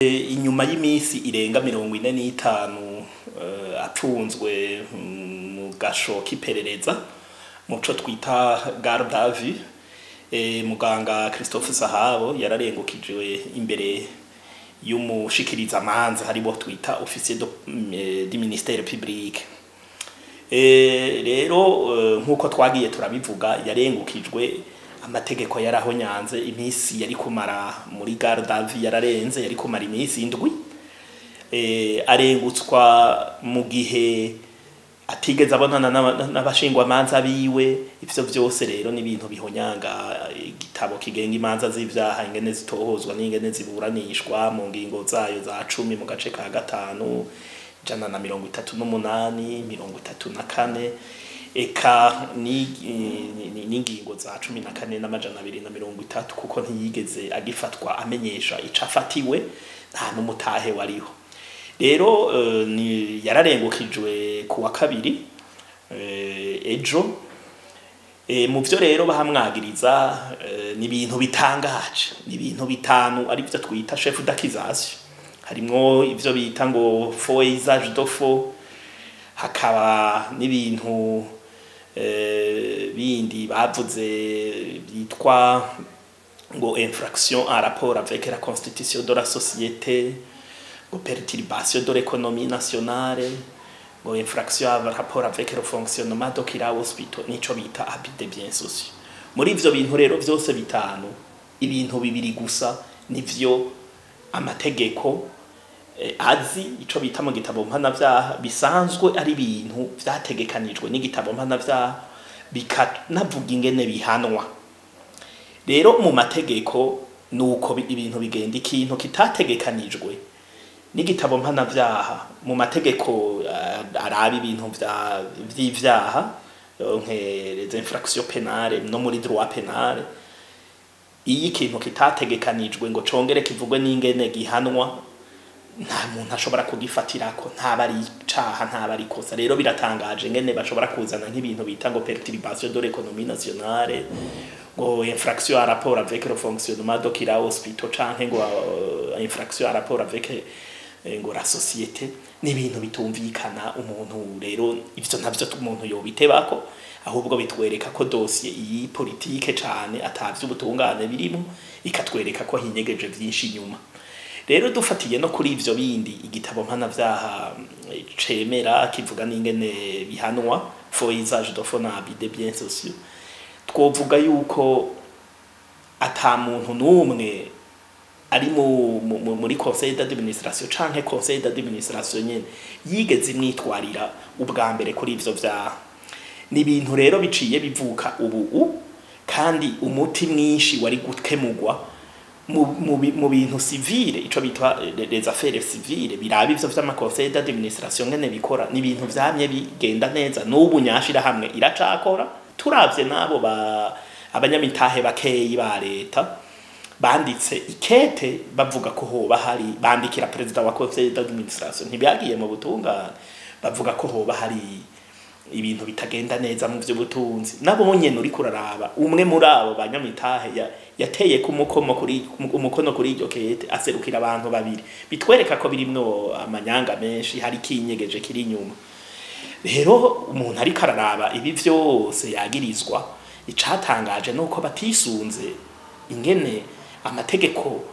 Inyuma y'imisi irenga 45 apfunzwe mu gasho k'iperereza, muco twita garde à vue, muganga Christophe Sahabo yararengukijwe imbere y'umushikiriza manza, haribo twita officier du ministère public. Rero nkuko twagiye turabivuga, yarengukijwe amategeko yarahonyanze. Imisi yari kumara muri garde à vue yararenze, yari kumara imisi 7. Arengutswa mu gihe atigeze abonana n'abashingwamanza biwe. Ivyo vyose rero ni ibintu bihonyanga igitabo kigenga imanza z'ivyaha, ingene zitohozwa n'ingene ziburanishwa, mu ngingo zayo za 10 mu gace ka 5, 138, 34, eka n'ingingo za 14 n'230, kuko ntiyigeze agifatwa amenyesha ico afatiwe, nta n'umutahe wariho. Rero yararengukijwe ku wa kabiri, ejo. Mu vyo rero bahamwagiriza ni ibintu bitangaje, ni ibintu bitanu arivyo twita chef d'accusation. Harimwo ivyo bita ngo faux et usage de faux, hakaba n'ibintu bindi bavuze byitwa ngo infraction en rapport avec la constitution de la société, ngo perturbation de l'économie nationale, ngo infraction en rapport avec le fonctionnement de Kira Hospital, nico bita abus de biens sociaux. Muri ivyo bintu rero vyose bitanu, ibintu bibiri gusa nivyo amategeko azi, ico bita mu gitabo mpanavyaha, bisanzwe ari ibintu vyategekanijwe n'igitabo mpanavyaha, bikanavuga ingene bihanwa. Rero mu mategeko nuko ibintu bigenda. Ikintu kitategekanijwe n'igitabo mpanavyaha mu mategeko araba ibintu vy'ivyaha, donc les infractions pénales, no muri droit pénal, iyo ikintu kitategekanijwe ngo congere kivugwe n'ingene gihanwa, nta muntu ashobora kugifatirako, ntaba ari icaha, ntaba ari ikosa. Rero biratangaje ngene bashobora kuzana nk'ibintu bita ngo perturbation de l'économie nationale, ngo infraction en rapport avec le fonctionnement de Kira Hospital, canke ngo infraction en rapport avec ngo la société. Ni ibintu bitumvikana. Umuntu rero ivyo ntavyo umuntu yobitebako, ahubwo bitwereka ko dosiye iyi politike cane, atavy'ubutungane birimo, ikatwereka ko hinyegeje vyinshi inyuma. Rero dufatiye no kuri ivyo bindi igitabo mpanavyaha cemera, kivuga n'ingene bihanwa, faux usage de faux na abus de biens sociaux, twovuga yuko ata muntu n'umwe ari muri conseil d'administration canke conseil d'administration nyene yigeze imwitwarira ubwa mbere kuri ivyo vyaha. Ni ibintu rero biciye bivuka ubu, kandi umuti mwinshi wari gukemurwa mu bintu civile, ico bitwa les affaires civiles, biraba ivyo vy'ama conseil d'administration ngene bikora. Ni ibintu vyamye bigenda neza, n'ubu nyashira hamwe iracakora. Turavye nabo ba abanyamitahe bakeyi ba leta banditse ikete bavuga ko hoba hari, bandikira perezida wa conseil d'administration, ntibyagiye mu butungane, bavuga ko hoba hari ibintu bitagenda neza mu vy'ubutunzi. Nabo nyene uriko uraraba, umwe muri abo banyamitahe yateye ku mukomo kuri umukono kuri iryo kete aserukira abantu babiri, bitwereka ko birimwo amanyanga menshi, hari kinyegeje kiri inyuma. Rero umuntu ariko araraba ibi vyose yagirizwa, icatangaje nuko batisunze ingene amategeko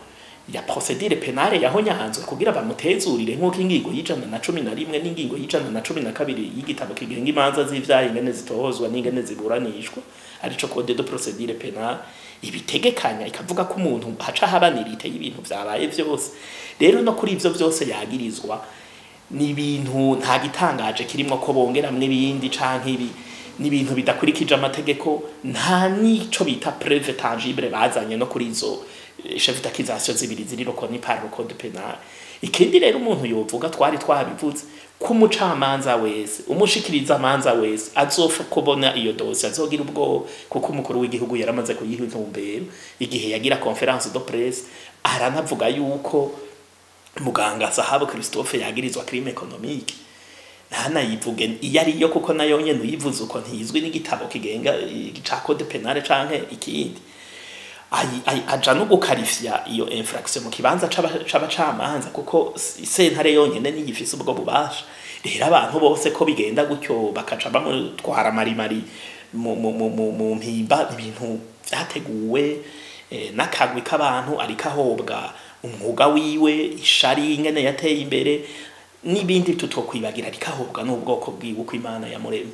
ya procédure pénale yahonyanzwe kugira bamutezurire, nk'uko ingingo y'111 n'ingingo y'112 y'igitabo kigenga imanza z'ivyaha, ingene zitohozwa n'ingene ziburanishwa, arico code de procédure pénale, ibitegekanya, ikavuga ko umuntu haca habanirite y'ibintu vyabaye vyose. Rero no kuri ivyo vyose yagirizwa, ni ibintu nta gitangaje kirimwo ko bongeramwo ibindi canke ibi, ni ibintu bidakurikije amategeko. Nta nico bita preuve tangible bazanye no kuri izo chef d'accusation zibiri ziri reconnu par le code pénal. Ikindi rero umuntu yovuga, twari twabivuze ko umucamanza wese, umushikiriza amanza wese azofa kubona iyo dosiye azogira ubwoba, kuko umukuru w'igihugu yaramaze kuyiha intumbero igihe yagira conférence de presse, aranavuga yuko muganga Sahabo Christophe yagirizwa crime économique. Ntanayivuge iyo ariyo, kuko nayo nyene uyivuze uko ntizwi n'igitabo kigenga ca code pénal canke ikindi. Aja no gukarifya iyo infraction mu kibanza c'abacamanza, kuko sentare yonyene niyo ifise ubwo bubasha. Rero abantu bose ko bigenda gutyo, bakaca bamutwara marimari mu mpimba, ibintu vyateguwe n'akagwi k'abantu, ariko ahobwa umwuga wiwe, ishari ingene yateye imbere n'ibindi tutokwibagira, ariko ahobwa n'ubwoko bwiwe uko Imana yamuremye.